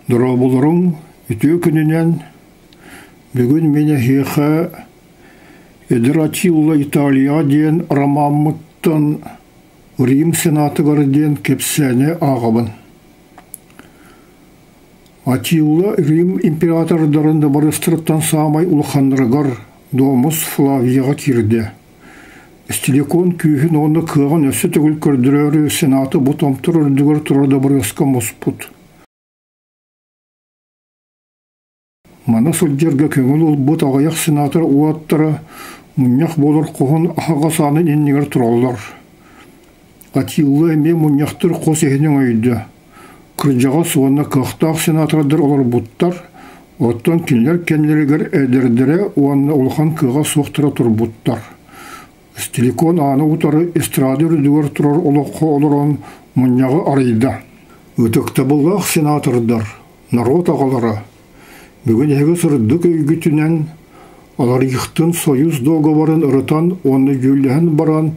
Дорооболоруҥ, үтүө күнүнэн! Бүгүн мин эһиэхэ Эдэр Атилла Италияҕа диэн ромаммыттан Рим Сенатыгар диэн кэпсээни ааҕабын. Атилла Рим императордарын дыбарыастарыттан саамай улаханнарыгар Домус Флавияҕа киирдэ. Стиликон күүһүн уонна кыаҕын өссө төгүл көрдөрөөрү Сенаты бу томтор үрдүгэр турар дыбарыаска муспут. Маны сылдьарга көҥүл ылбыт аҕыйах сенатор уолаттара мунньах буолар хоһун аһаҕас аанын иннигэр тураллар. Атилла эмиэ мунньахтар хос иһин өҥөйдө. Кырдьаҕас уонна кыахтаах сенатордар олорбуттар, оттон кинилэр кэннилэригэр эдэрдэрэ уонна улахан кыаҕа суохтара турбуттар. Стиликон ааны утары эстрада үрдүгэр турар олоххо олорон мунньаҕы арыйда. Ытыктабыллаах сенатордар, норуот аҕалара, бүгүн эһиги сырдык өйгүтүнэн Аларыйыхтын Союз договорын ырытан уонна дьүүллэһэн баран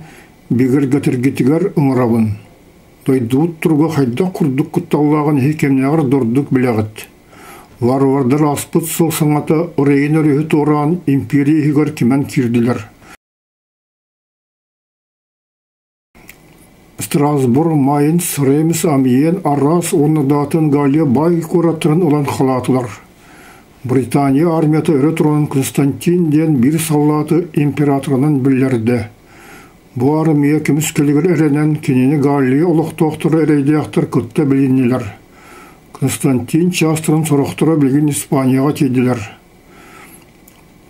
бигэргэтэргитигэр ыҥырабын. Дойдубут туруга хайдах курдук кутталлааҕын иһи кэмнээҕэр да ордук билэҕит. Варвардар ааспыт сыл саҥата Рейн өрүһү туораан империя иһигэр кимэн киирдилэр. Страсбург, Майнц, Реймс, Амьен, Аррас уонна даатын Галлия баай куораттарын ылан халаатылар. Британия армията өрө туран Константин диэн биир саллааты императорынан биллэрдэ. Бу армия көмүскэлигэр эрэнэн кинини Галлия олохтоохторо эрэйдээхтэр кытта билиннилэр. Константин чаастарын сорохторо билигин Испанияҕа тиийдилэр.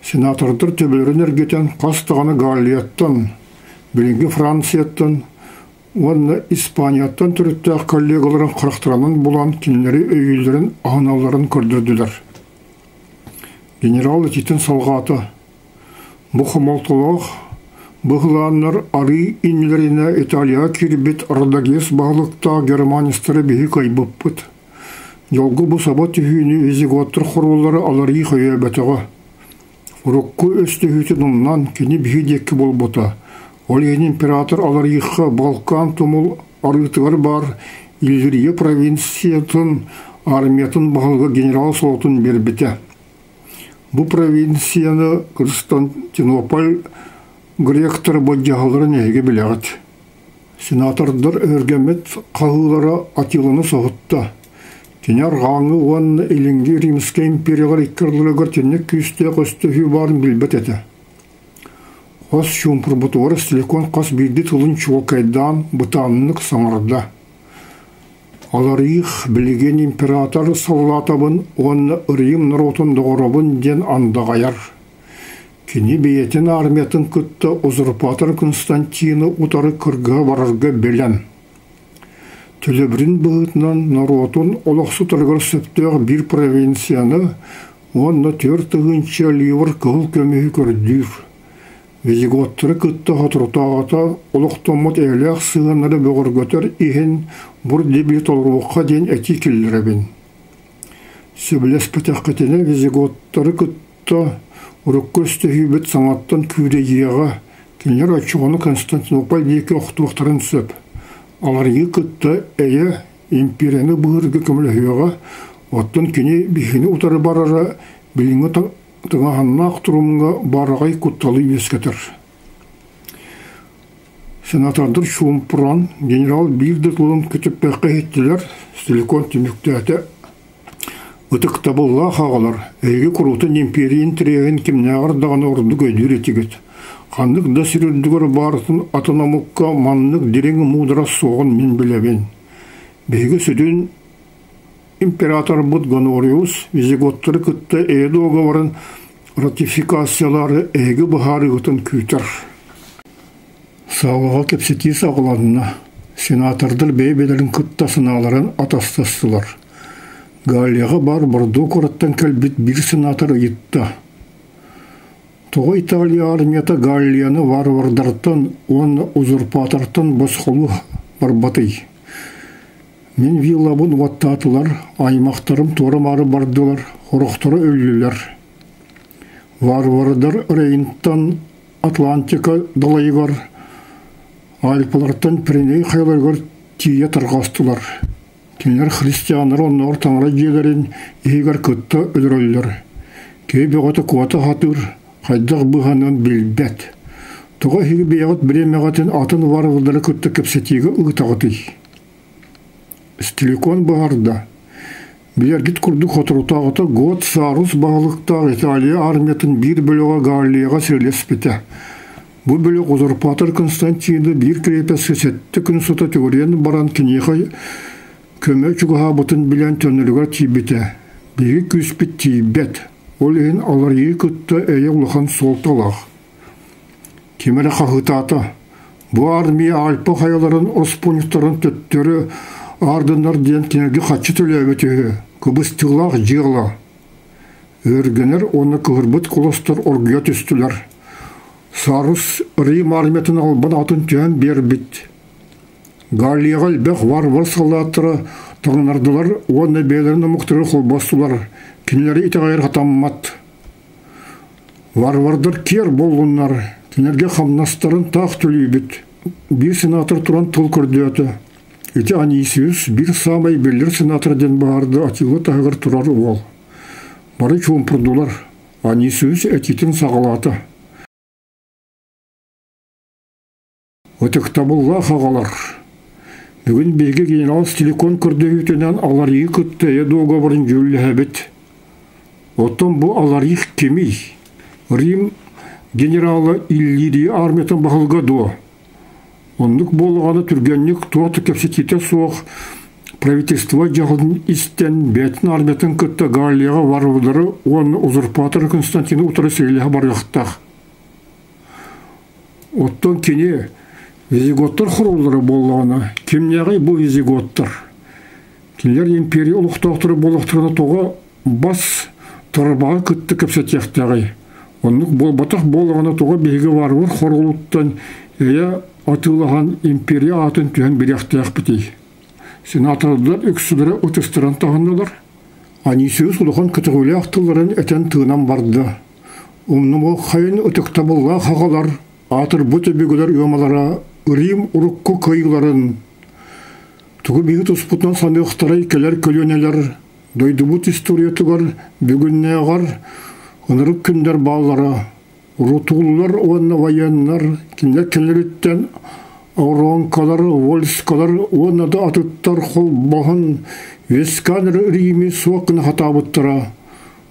Сенатордар төбөлөрүн эргитэн хас даҕаны Галлияттан, билиҥҥи Францияттан уонна Испанияттан төрүттээх коллегаларын харахтаранан булан кинилэри өйүүллэрин аһыналларын көрдөрдүлэр. Генерал этиитин салҕаата. Бу хомолтолоох быһылааннар арыы иннилэринэ Италияҕа киирбит Родогес баһылыктаах германецтары биһи кыайбыппыт. Дьолго бу саба түһүүнү визиготтар хоруоллара аларыы өйөөбөтөҕө. Урукку өстөһүүтүн умнан кини биһи диэки буолбута. Ол иһин император Аларыйха Балкан тумул арыытыгар баар Иллирия провинциятын армиятын баһылыга генерал солотун биэрбитэ. Бу провинцияны Константинополь гректар былдьаһалларын эһиги билэҕит. Сенатордар өһүргэммит хаһыылара Атиланы соһутта. Кини арҕааҥҥы уонна Илиҥҥи Римскэй империялар икки ардыларыгар түннүк күүстээх өстөһүү баарын билбэт этэ. Хос чуумпурбутугар Стиликон хас биирдии тылын чуолкайдаан бытааннык саҥарда. Аларыых билигин император саллаатабын уонна Рим норуотун доҕоробун диэн андаҕайар. Кини бэйэтин армиятын кытта узурпатор Константины утары кыргыһа барарга бэлэм. Төлөбүрүн быһыытынан норуотун олохсутарыгар сөптөөх биир провинцияны уонна 4000 ливр кыһыл көмүһү көрдүүр. Визиготтары кытта соторутааҕыта олохтоммут эйэлээх сыһыаннары бөҕөргөтөр иһин бур-дибили толоруохха диэн этии киллэрэбин. Сөбүлэспэтэххитинэ визиготтары кытта урукку өстөһүүбүт саҥаттан күүрэйиэҕэ, кинилэр оччоҕуна Константинополь диэки охтуохтарын сөп. Аларыйыы кытта эйэ империяны быһыырга көмөлөһүөҕэ, оттон кини биһигини утары барара билиҥҥи тыҥааһыннаах турумҥа баараҕай кутталы үөскэтэр. Сенатордар чуумпуран, генерал биир да тылын көтүппэккэ иһиттилэр, Стиликон түмүктээтэ. Ытыктабыллаах аҕалар, эһиги куруутун империя интэриэһин кимнээҕэр даҕаны ордук өйдүүр этигит. Ханнык да сир үрдүгэр баарытын атын омукка маннык дириҥ муударас суоҕун мин билэбин. Биһиги сүрүн Императорбыт Гонориус визиготтары кытта эйэ дуогабарын ратификациялаары эһиги быһаарыыгытын күүтэр. Саалаҕа кэпсэтии саҕаланна. Сенатордар бэйэ-бэйэлэрин кытта санааларын атастастылар. Галлияҕа баар Бордо куораттан кэлбит биир сенатор ыйытта: «Тоҕо Италия армията Галлияны варвардартан уонна узурпатортан босхолуу барбатый?» Мин виллабын уоттаатылар, аймахтарым туора-маары бардылар, сорохторо өллүлэр. Варвардар Рейнтан Атлантика далайыгар, Альпалартан Пиреней хайаларыгар тиийэ тарҕастылар. Кинилэр христианнары оннооҕор таҥара дьиэлэрин иһигэр кытта өлөрөллөр. Киһи бөҕөтө куота сатыыр, хайдах быһанын билбэт. Тоҕо эһиги бэйэҕит бириэмэҕитин атын варвардары кытта кэпсэтиигэ ыытаҕытый? Стиликон баһарда. Билэргит курдук соторутааҕыта Гот Саарус баһылыктаах Италия армиятын биир бөлөҕө Галлияҕа сирилэспитэ. Бу бөлөх узурпатор Константины биир крепостка сэттэ күн устата төгүрүйэн баран киниэхэ көмө чугаһаабытын билэн төннөрүгэр тиийбитэ. Биһиги күүспүт тиийбэт, ол иһин аларыйыы кытта эйэ улахан суолталаах. Ким эрэ хаһыытаата: «Бу армия Альпа хайаларын оспуонньуктарын төттөрү аардыннар диэн кинилэргэ хаччы төлөөбүт үһү, кыбыстыылаах дьыала!» Өргөнөр уонна кыһырбыт куластар оргуйа түстүлэр. Сарус Рим армиятын албан атын түһэн биэрбит. Галлияҕа элбэх варвар саллааттара таҥнардылар уонна бэйэлэрин омуктары холбостулар, кинилэри итэҕэйэр сатаммат. Варвардар киэр буоллуннар, кинилэргэ хамнастарын таах төлүүбүт. Биир сенатор туран тыл көрдөөтө. Ити Анисиус биир саамай биллэр сенатор диэн баһаарда Атилла таһыгар турар уол. Бары чуумпурдулар. Анисиус этиитин саҕалаата. Ытыктабыллаах аҕалар! Бүгүн биһиги генерал Стиликон көрдөһүүтүнэн аларыйыы кытта эйэ дуогабарын дьүүллэһэбит. Оттон бу аларыйых кимий? Рим генерала Иллирия армиятын баһылыга дуо? Оннук буоллаҕына түргэнник туох да кэпсэтиитэ суох правительство дьаһалын истэн бэйэтин армиятын кытта Галлияҕа варвардары уонна узурпатор Константины утары сэриилэһэ барыахтаах. Оттон кини визиготтар хоруоллара буоллаҕына, кимнээҕий бу визиготтар? Кинилэр империя олохтоохторо буоллахтарына тоҕо бас тарбаҕы кытта кэпсэтиэхтээҕий? Оннук буолбатах буоллаҕына тоҕо биһиги варвар хоруолуттан эйэ атыылаһан империя аатын түһэн бириэхтээхпитий? Сенатордар үксүлэрэ ытыстаран таһыннылар. Анисиус улахан көтөҕүүлээх тылларын этэн тыынан барда. Умнумуоххайын ытыктабыллаах аҕалар, аатырбыт өбүгэлэр ыамалара Рим урукку кыайыыларын, тугу биһи туспутунан саныахтарай кэлэр көлүөнэлэр дойдубут историятыгар бүгүннээҕэр ынырык күннэр бааллара, рутуллар уонна военнар кинилэр кэлэриттэн Оронкалар, Вольскалар уонна да атыттар холбоһон үөскээн Рими суох гына хатаабыттара.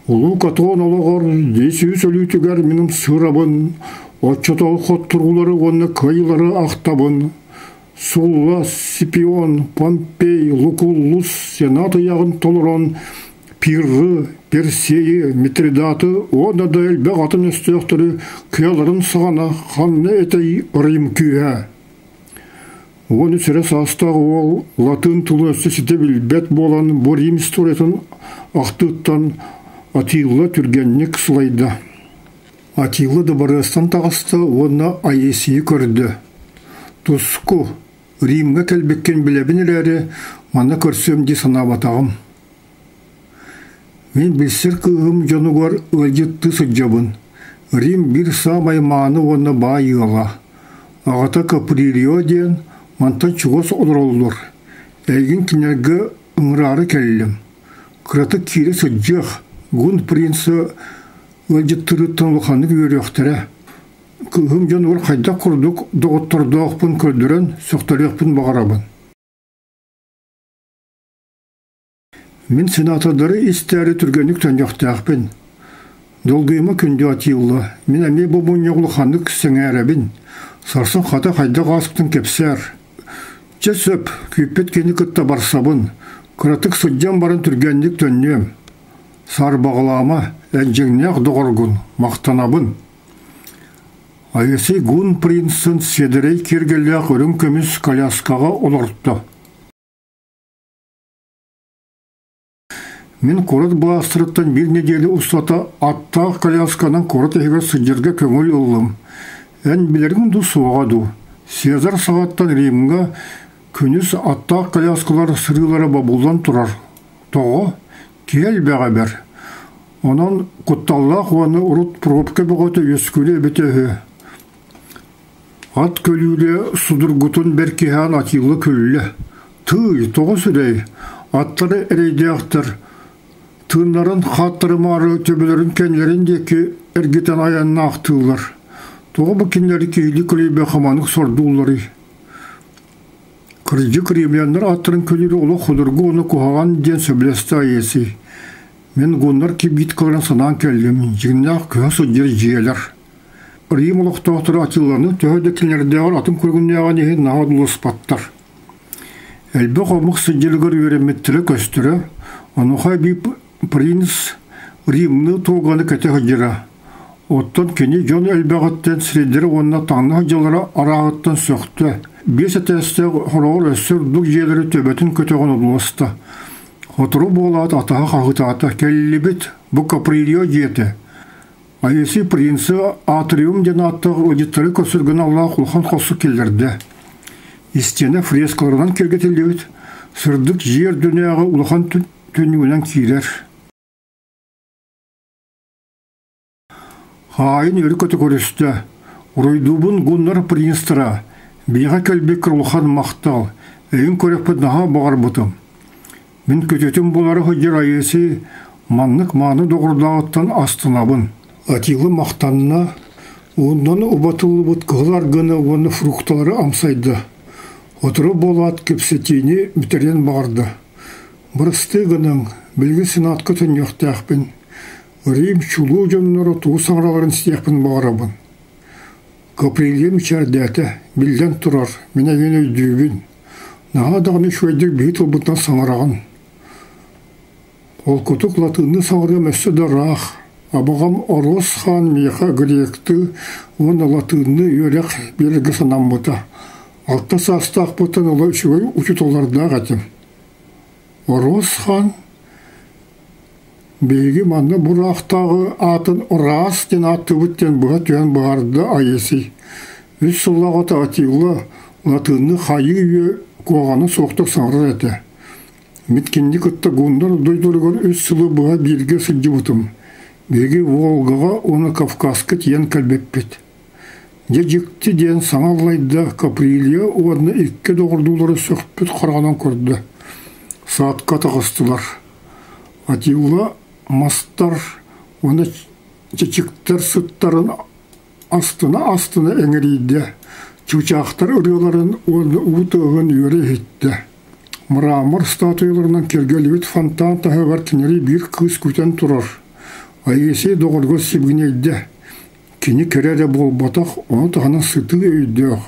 Улуу Катон олоҕор 500 өлүүтүгэр мин ымсыырабын, оччотооҕу хотторуулары уонна кыайыылары ахтабын. Сулла, Сципион, Помпей, Лукуллус Сенат ыйаҕын толорон Пирры, Персейи, Митридаты уонна да элбэх атын өстөөхтөрү кыаларын саҕана ханна этэй Рим күүһэ? 13 эрэ саастаах уол латын тылы өссө ситэ билбэт буолан бу Рим историятын ахтыыттан Атилла түргэнник сылайда. Атилла дыбарыастан таҕыста уонна Аесийы көрдө. Туску, Римҥэ кэлбиккин билэбин эрээри, манна көрсүөм дии санаабатаҕым. Мин билсэр кыыһым дьонугар ыалдьыттыы сылдьабын. Рим биир саамай мааны уонна баай ыала. Аҕата Каприлио диэн мантан чугас олороллор. Эйигин кинилэргэ ыҥыраары кэллим. Кыратык киирэ сылдьыах, Гун принца ыалдьыттарыттан улаханнык үөрүөхтэрэ. Кыыһым дьонугар хайдах курдук доҕоттордоохпун көрдөрөн сөхтөрүөхпүн баҕарабын. Мин сенатордары истээри түргэнник төннүөхтээхпин. Долгуйума күндү Атилла, мин эмиэ бу мунньаҕы улаханнык сэҥээрэбин. Сарсын хата хайдах ааспытын кэпсээр. Чэ сөп, күүппүт киһини кытта барсабын. Кыратык сылдьан баран түргэнник төннүөм. Саарбаҕалаама, эн дьиҥнээх доҕоргун, махтанабын. Алексей Гун принцын сиэдэрэй киэргэллээх үрүҥ көмүс коляскаҕа олорто. Мин куорат былаастарыттан биир нэдиэлэ устата аттаах колясканан куорат иһигэр сылдьарга көҥүл ыллым. Эн билэриҥ дуу суоҕа дуу? Цезарь саҕаттан Римҥа күнүс аттаах коляскалар сырыылара бобуллан турар. Тоҕо? Киһи элбэҕэ бэр. Онон кутталлаах уонна урут пробка бөҕөтө үөскүүрэ эбитэ үһү. Ат көлүүрэ судургутун бэркиһээн Атилла күллэ: «Тыый, тоҕо сүрэй? Аттара эрэйдээхтэр тыыннарын хааттарымаары төбөлөрүн кэннилэрин диэки эргитэн айаннаахтыыллар. Тоҕо бу кинилэри киһилии көлүйбэ хаманык сордуулларый? Кырдьык римляннар ааттарын көлүүрү олох судургу уонна куһаҕан диэн сөбүлэстэ Аесий. Мин гуннар кибиткаларын санаан кэллим, дьиҥнээх көһө сылдьар дьиэлэр. Рим олохтоохторо Атилланы төһө да кинилэрдээҕэр атын көрүҥнээҕин иһин наһаа одууласпаттар. Элбэх омук сылдьарыгар үөрэммиттэрэ көстөрө, онуоха эбии принц Римны туоганы кэтэ сылдьара. Оттон кини дьон элбэҕиттэн сирэйдэрэ уонна таҥна сылдьаллара арааһыттан сөхтө. Биэс этээстээх хороҕор өссө ордук дьиэлэри төбөтүн көтөҕөн одууласта. Сотору буолаат атаһа хаһыытаата: «Кэллибит, бу Каприлио дьиэтэ!» Алексей принцы атриум диэн ааттаах ыалдьыттары көрсөргө аналлаах улахан хосу киллэрдэ. Истиэнэ фрескаларынан киэргэтиллибит, сырдык дьиэ үрдүнээҕи улахан түннүгүнэн киирэр. Хаайын үөрэ-көтө көрүстэ. Уруйдуубун гуннар принцтара, биһиэхэ кэлбиккэр улахан махтал, өйүн көрүөхпүт наһаа баҕарбытым. Мин күтүтүм булары сылдьар Айыси маннык мааны доҕордооҕуттан астынабын. Атилы махтанна, уонна убатыллыбыт кыһыл аргыны уонна фрукталары амсайда. Сотору буолаат кэпсэтиини бүтэриэн баҕарда. Бырастыы гыныҥ, билигин Сенатка төннүөхтээхпин. Рим чулуу дьонноро тугу саҥаралларын истиэхпин баҕарабын. Каприлия мичээрдээтэ, биллэн турар, мин эйигин өйдүүбүн. Наһаа даҕаны үчүгэйдик биһи тылбытынан саҥараҕын. Холкутук латыынныы саҥарыам өссө да ыраах. Абаҕам Оруос хаан миэхэ гректыы уонна латыынныы үөрэх биэрэргэ санаммыта. Алта саастаахпыттан ыла үчүгэй учууталлардаах этим. Оруос хаан биһиги манна бураахтааҕы аатын Ыраас диэн ааттыыбыт диэн быһа түһэн быһаарда Айесий. Үс сыллааҕыта Атилла латыынныы хайыы-үйэ куһаҕана суохтук саҥарар этэ. Мин кинини кытта гуннар дойдуларыгар үс сылы быһа бииргэ сылдьыбытым. Биһиги Волгаҕа уонна Кавказка тиийэн кэлбиппит. Дьэ дьикти диэн саҥа аллайда Каприлия уонна икки доҕордуулара сөхпүт хараҕынан көрдө. Саадка таҕыстылар. Атилла мастар уонна чэчиктэр сыттарын астына-астына эҥэрийдэ, чыычаахтар ырыаларын уонна уу тыаһын үөрэ иһиттэ. Мрамор статуяларынан киэргэллибит фонтан таһыгар кинилэри биир кыыс күтэн турар. Аисия доҕоругар сибигинэйдэ. Кини кэрэ эрэ буолбатах, ону таһынан сытыы өйдөөх.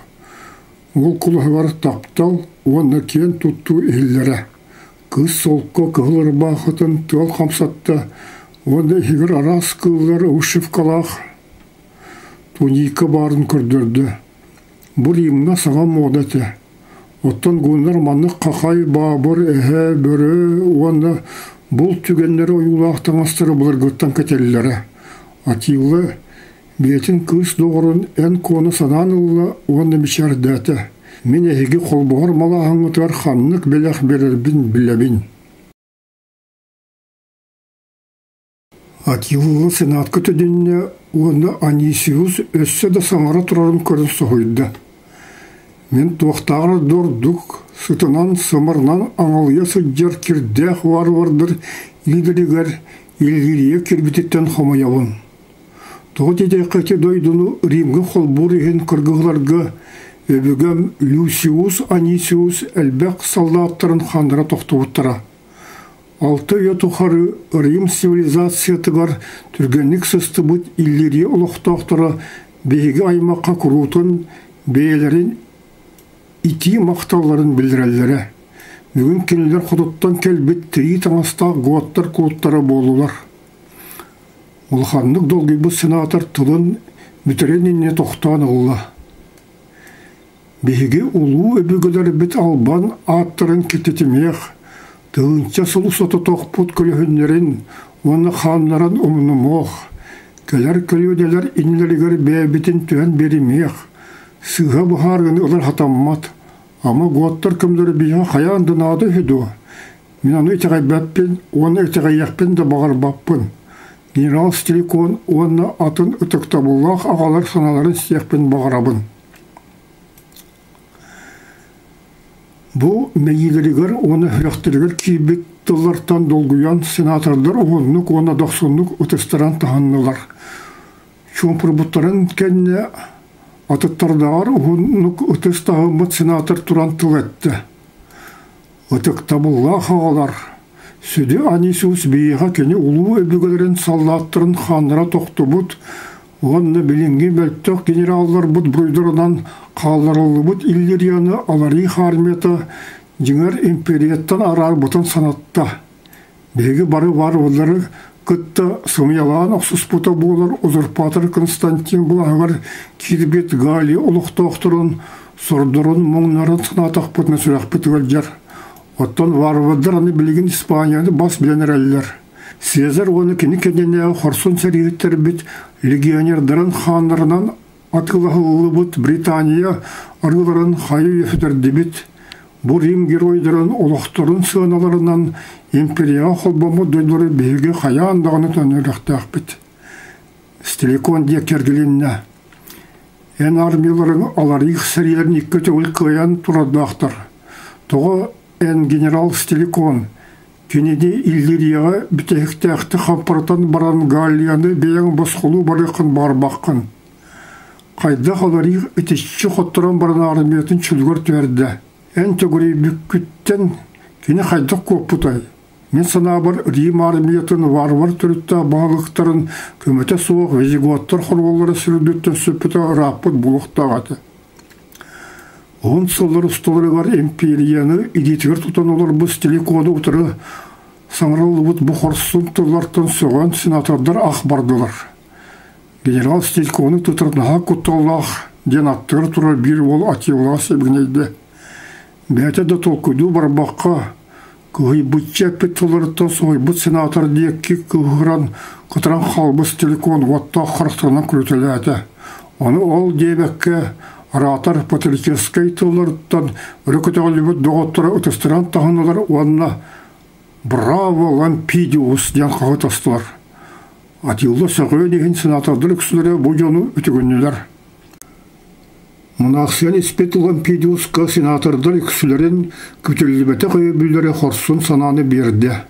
Уол кулуһугар таптал уонна киэн туттуу иһиллэрэ. Кыыс солко кыһыл ырбаахытын тыал хамсатта уонна иһигэр араас кыыллар вышивкалаах туника баарын көрдөрдө. Бу Римҥа саҥа муода этэ. Оттон гуннар маннык хахай, баабыр, эһэ, бөрө уонна булт түгэннэри ойуулаах таҥастары былыргыттан кэтэллэрэ. Атилла бэйэтин кыыс доҕорун эн куону санаан ылла уонна мичээрдээтэ. Мин эһиги холбоһор малааһыҥҥытыгар ханнык бэлэх биэрэрбин билэбин. Атилла Сенатка төдүннэ уонна Анисиус өссө да саҥара турарын көрөн соһуйда. Мин туохтааҕар да ордук сытынан сымарынан аҥалыйа сылдьар кирдээх варвардар лидеригэр Иллирия кирбититтэн хомойобун. Тоҕо диэтэххэ ити дойдуну Римҥэ холбуур иһин кыргыһыларга өбүгэм Люциус Анисиус элбэх саллааттарын хааннара тохтубуттара. Алта үйэ тухары Рим цивилизациятыгар түргэнник сыстыбыт Иллирия олохтоохторо биһиги аймахха куруутун бэйэлэрин итии махталларын биллэрэллэрэ. Бүгүн кинилэр хотуттан кэлбит тирии таҥастаах готтар кулуттара буоллулар. Улаханнык долгуйбут сенатор тылын бүтэрин иннинэ тохтоон ылла. Биһиги улуу өбүгэлэрбит албан ааттарын киртитимиэх, тыһыынча сыл устата тохпут көлөһүннэрин уонна хааннарын умнумуох, кэлэр көлүөнэлэр иннилэригэр бэйэбитин түһэн биэримиэх, сыыһа быһаарыыны ылар сатаммат, ама готтар көмөлөрө биһиэхэ хайаан да наада үһү дуо? Мин ону итэҕэйбэппин уонна итэҕэйиэхпин да баҕарбаппын. Генерал Стрекон уонна атын ытыктабыллаах аҕалар санааларын истиэхпин баҕарабын. Бу мэйиилэригэр уонна сүрэхтэригэр киирбит тыллартан долгуйан сенатордар уһуннук уонна дохсуннук ытыстаран таһыннылар. Чуумпурбуттарын кэннэ атыттардааҕар уһуннук ытыс таһыммыт сенатор туран тыл эттэ. Ытыктабыллаах аҕалар, сүдү Анисиус биһиэхэ кини улуу өбүгэлэрин саллааттарын хааннара тохтубут уонна билиҥҥи мөлтөх генералларбыт буруйдарынан хаалларыллыбыт Иллирияны Аларих армията дьиҥэр империяттан араарбытын санатта. Биһиги бары варварлары кытта сымыйалаан охсуспута буолар узурпатор Константин былаһыгар киирбит Галия олохтоохторун сордорун муҥнарын санаатахпытына сүрэхпит ыалдьар. Оттон варвардар аны билигин Испанияны бас билэн эрэллэр. Цезарь уонна кини кэннинээҕи хорсун сэрииһиттэрбит легионердарын хааннарынан атыылаһыллыбыт Британия арыыларын хайы сүтэрдибит. Бу Рим геройдарын олохторун сыаналарынан империяҕа холбоммут дойдулары биһиги хайаан даҕаны төннөрүөхтээхпит. Стиликон диэки эргилиннэ. Эн армияларыҥ аларыйых сэриилэрин икки төгүл кыайан турардаахтар. Тоҕо эн генерал Стиликон кинини Иллирияҕа бүтэһиктээхтик хампаратан баран Галлияны бэйэҥ босхолуу барыаххын баҕарбаккын. Хайдах аларыйых итиччи хотторон баран армиятын чөлүгэр түһэрдэ. Эн төгүрүйбүккүттэн кини хайдах куоппутай? Мин санаабар, Рим армиятын варвар төрүттээх баһылыктарын көмөтө суох визиготтар хоруоллара сүрдүттэн сүппүтэ ырааппыт буолуохтаах этэ. Уһун сыллар усталарыгар империяны илиитигэр тутан олорбут Стиликону утары саҥарыллыбыт бу хорсун тыллартан сөҕөн сенатордар ах бардылар. Генерал Стилькону тутар наһаа кутталлаах диэн аттыгар турар биир уол Атилла сибигинэйдэ. Бэйэтэ да толкуйдуу барбакка, кыһыйбычча эппит тылларыттан соһуйбут сенатор диэки кыыһыран, кытаран хаалбыт Стилькон уоттаах харахтарынан күлүтэлээтэ. Ону ол диэбэккэ, араатар патриотическай тылларыттан өрө көтөҕүллүбүт доҕотторо ытыстаран таһыннылар уонна «Браво, Лампидиус!» диэн хаһыытастылар. Атилла сөҕүөн иһин сенатордар үксүлэрэ бу дьону үтүгүннүлэр. Мунаахсыйан испит Лампидиуска сенатордар үксүлэрин күтүллүбэтэх өйөбүллэрэ хорсун санааны биэрдэ.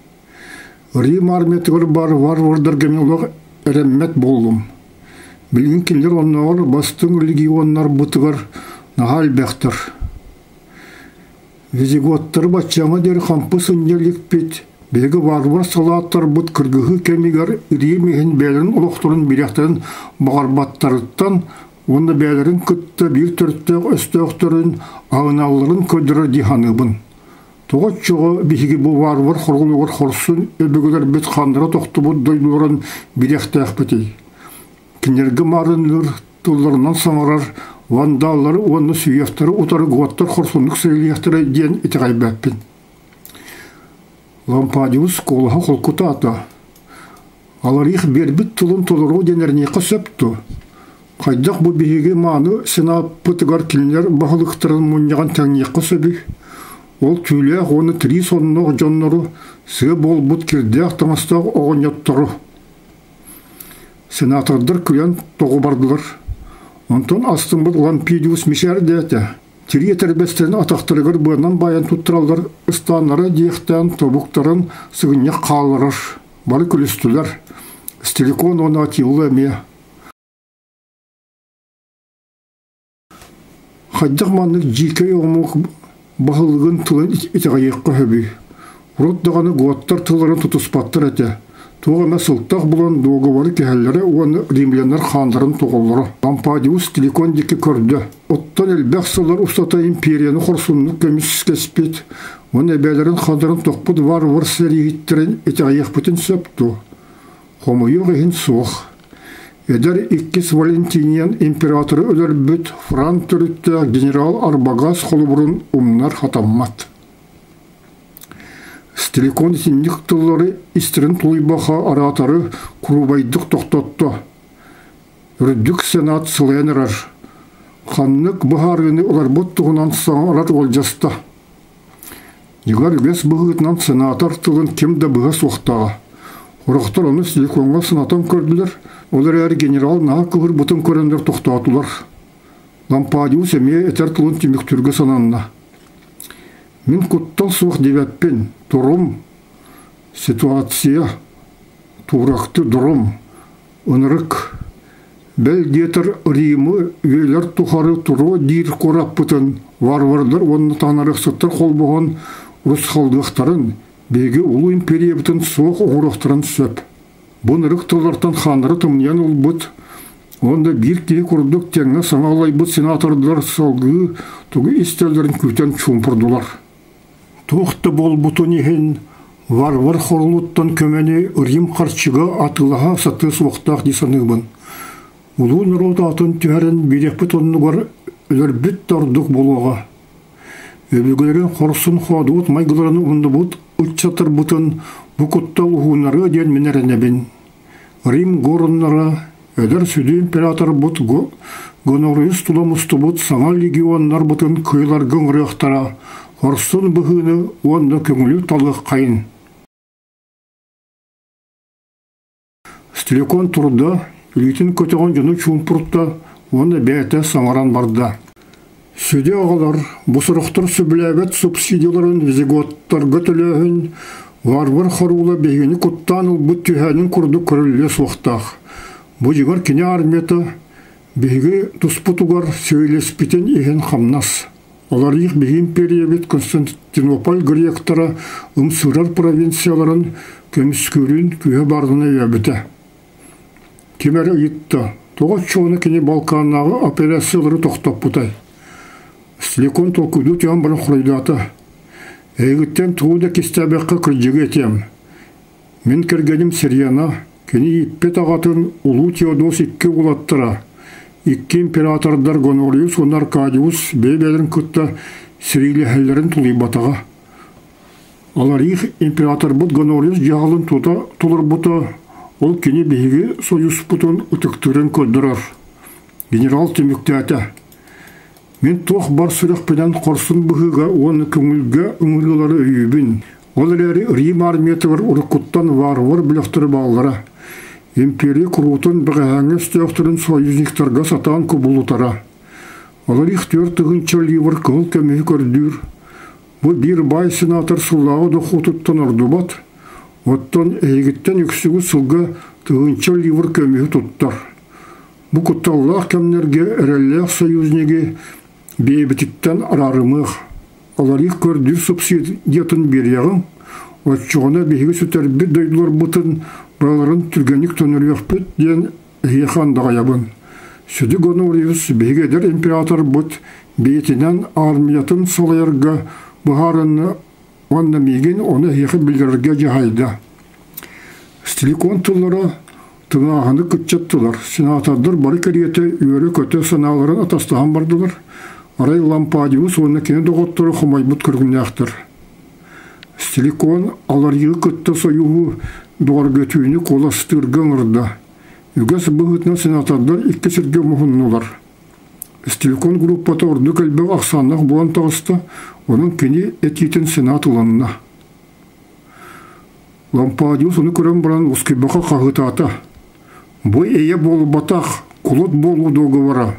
Рим армиятыгар баар варвардарга мин олох эрэммэт буоллум. Билигин кинилэр оннооҕор бастыҥ легионнарбытыгар наһаа элбэхтэр. Визиготтары баччааҥҥа диэри хампы сынньа иликпит, биһиги варвар салааттарбыт кыргыһыы кэмигэр Рим иһин бэйэлэрин олохторун бириэхтэрин баҕарбаттарыттан уонна бэйэлэрин кытта биир төрүттээх өстөөхтөрүн аһыналларын көрдөрөр дии саныыбын. Тоҕо оччоҕо биһиги бу варвар хоргунугар хорсун өбүгэлэрбит ханнара тохтубут дойдуларын билиэхтээхпитий? Кинилэргэ маарынныыр тылларынан саҥарар вандаллары уонна сүүйэхтэри утары готтар хорсуннук сэриилиэхтэрэ диэн итэҕэйбэппин. Лампадиус куолаһа холкутаата. Аларих биэрбит тылын толоруо диэн эрэниэххэ сөп дуо? Хайдах бу биһиги мааны сенааппытыгар кинилэр баһылыктарын мунньаҕын тэҥниэххэ сөбүй? Ол түүлээх уонна тирии сонноох дьоннору, сыа буолбут кирдээх таҥастаах оҕонньоттору Сенатордар күлэн тоҕу бардылар. Онтон астыммыт Лампидиус мичээрдээтэ. Тирии этэрбэстэрин атахтарыгар быанан баайан туттараллар, ыстааннара диэхтээн тобуктарын сыгынньах хаалларар. Бары күлүстүлэр. Стиликон уонна Атилла эмиэ. Хайдах маннык дьиикэй омук баһылыгын тылын итэҕэйиэххэ сөбүй? Урут даҕаны готтар тылларын тутуспаттар этэ. Туох эмэ сылтах булан дуогабары кэһэллэрэ уонна римляннар хааннарын тоҕоллоро. Лампадиус Стиликон диэки көрдө. Оттон элбэх сыллар устата империяны хорсуннук көмүскэспит уонна эбээлэрин хааннарын тохпут варвар сэрииһиттэрин итэҕэйиэхпитин сөп дуо? Хомойуох иһин суох. Эдэр иккис Валентиниан императоры өлөрбүт франк төрүттээх генерал Арбагас холобурун умнар хатаммат. Стрекон итинник тыллары истэрин тулуйбаха араатары куруубайдык тохтотто. Үрдүк Сенат сылайан эрэр. Ханнык быһаарыыны ыларбыт туһунан саҥарар уолдьаста. Дьиҥэр үгэс быһыытынан сенатор тылын ким да быһа суохтааҕа. Сорохтор ону силикоҥҥа санатан көрдүлэр, ол эрээри генерал наһаа кыһырбытын көрөннөр тохтоотулар. Лампадиус эмиэ этэр тылын түмүктүүргэ сананна. Мин куттал суох диэбэппин, турум, ситуация, тууракты дурум, ынырык. Бэл диэтэр Римы үйэлэр тухары туруо диир куораппытын варвардар уонна таҥнарыахсыттар холбоһон урусхаллыахтарын, биһиги улуу империябытын суох оҥоруохтарын сөп. Бу ынырык тыллартан хааннара тымныйан ылбыт уонна биир киһи курдук тэҥҥэ саҥа аллайбыт сенатордар салгыы тугу истэллэрин күүтэн чуумпурдулар. Туох да буолбутун иһин варвар хорулуттан көмөнү Рим харчыга атыылаһа сатыы суохтаах дии саныыбын. Улуу норуот аатын түһэрэн биэриэхпит оннугар өлөрбүт да ордук буолуоҕа. Өбүгэлэрин хорсун-хоодуот майгыларын умнубут ыччаттарбытын бу куттал уһуунарыа диэн мин эрэнэбин. Рим горуннара өлөр сүдү императорбут Гонориус тула мустубут саҥа легионнарбытын кыыларга ыҥырыахтара, хорсун быһыыны уонна көҥүлү талыаххайын. Стрекон турда, илиитин көтөҕөн дьону чуумпурта уонна бэйэтэ саҥаран барда. Сүдү оҕолор, бу сорохтор сөбүлээбэт субсидияларын визиготтарга төлөөһүн, варвар хоруула биһигини куттаан ылбыт түһээнин курдук көрүллүө суохтаах. Бу дьиҥэр кини армията биһиги туспутугар сөйлеспитин иһин хамнас. Олар их биһи империябит Константинополь гректара ымсыырар провинцияларын көмүскүүрүн күүһэ баарына өйөөбүтэ. Ким эрэ ыйытта, тоҕо оччоҕуна кини Балканнааҕы операциялары тохтоппутай? Силикон толкуйдуу түһэн баран хоруйдаата. Эйигиттэн тугу да кистээбэххэ кырдьыгы этиэм. Мин кэргэним Сирена, кини ииппит аҕатын Улуу Теодос икки уолаттара, икки императордар Гонориус уонна Аркадиус бэйэ-бэйэлэрин кытта сэриилэһэллэрин тулуйбатаҕа. Аларих императорбыт Гонориус дьаһалын тута толорбута, ол кини биһиги союзпутун ытыктыырын көрдөрөр. Генерал түмүктээтэ. Мин туох бар сүрэхпинэн хорсун быһыыга уонна көҥүлгэ ыҥырыылары өйүүбүн. Ол эрээри Рим армиятыгар уруккуттан варвар бөлөхтөрө бааллара. Империя куруутун бэҕэһээҥҥи өстөөхтөрүн союзниктарга сатаан кубулутара. Олор их 4000 ливр кыһыл көмүһү көрдүүр. Бу биир баай сенатор сыллааҕы дохуотуттан ордубат, оттон эһигиттэн үксүгүт сылга тыһыынча ливр көмүһү туттар. Бу кутталлаах кэмнэргэ эрэллээх союзнигы бэйэбититтэн араарымыах, аларыых көрдүүр субсидиятын биэриэҕиҥ, оччоҕуна биһиги сүтэрбит дойдуларбытын барыларын түргэнник төннөрүөхпүт диэн эһиэхэ андаҕайабын. Сүдү Гонориус биһиги эдэр императорбыт бэйэтинэн армиятын салайарга быһаарынна уонна миигин ону эһиэхэ биллэрэргэ дьаһайда. Силикон тыллара тыҥааһыны кыччаттылар, сенатордар бары кэриэтэ үөрэ-көтө санааларын атастаһан бардылар, арай Лампадиус уонна кини доҕотторо хомойбут көрүҥнээхтэр. Силикон аларыйыы кытта союһу бөҕөргөтүүнү куоластыырга ыҥырда. Үгэс быһыытынан сенатордар икки сиргэ муһуннулар. Силикон группата ордук элбэх ахсааннаах буолан таҕыста, онон кини этиитин Сенат ылынна. Лампадиус ону көрөн баран уоскуйбакка хаһыытаата: «Бу эйэ буолбатах, кулут буолуу договора!»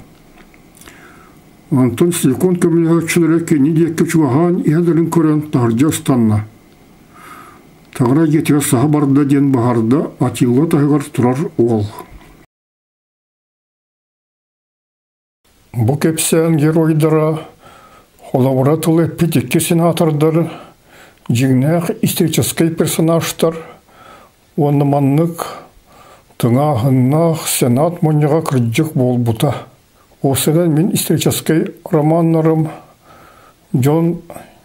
Онтон силикон көмөлөһөөччүлэрэ кини диэки чугаһаан иһэллэрин көрөн таһырдьа ыстанна. Таҥара дьиэтигэр саһа барда диэн баһарда Атилла таһыгар турар уол. Бу кэпсээн геройдара холобура тыл эппит икки сенатордар, дьиҥнээх историческай персонажтар уонна маннык тыҥааһыннаах сенат мунньаҕа кырдьык буолбута. Уопсайынан мин историческай романнарым дьон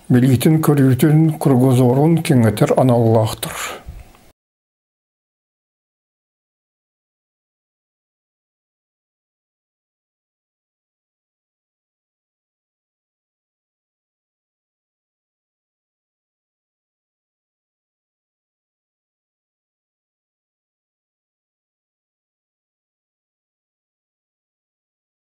билиитин-көрүүтүн, кругозорун кэҥэтэр аналлаахтар.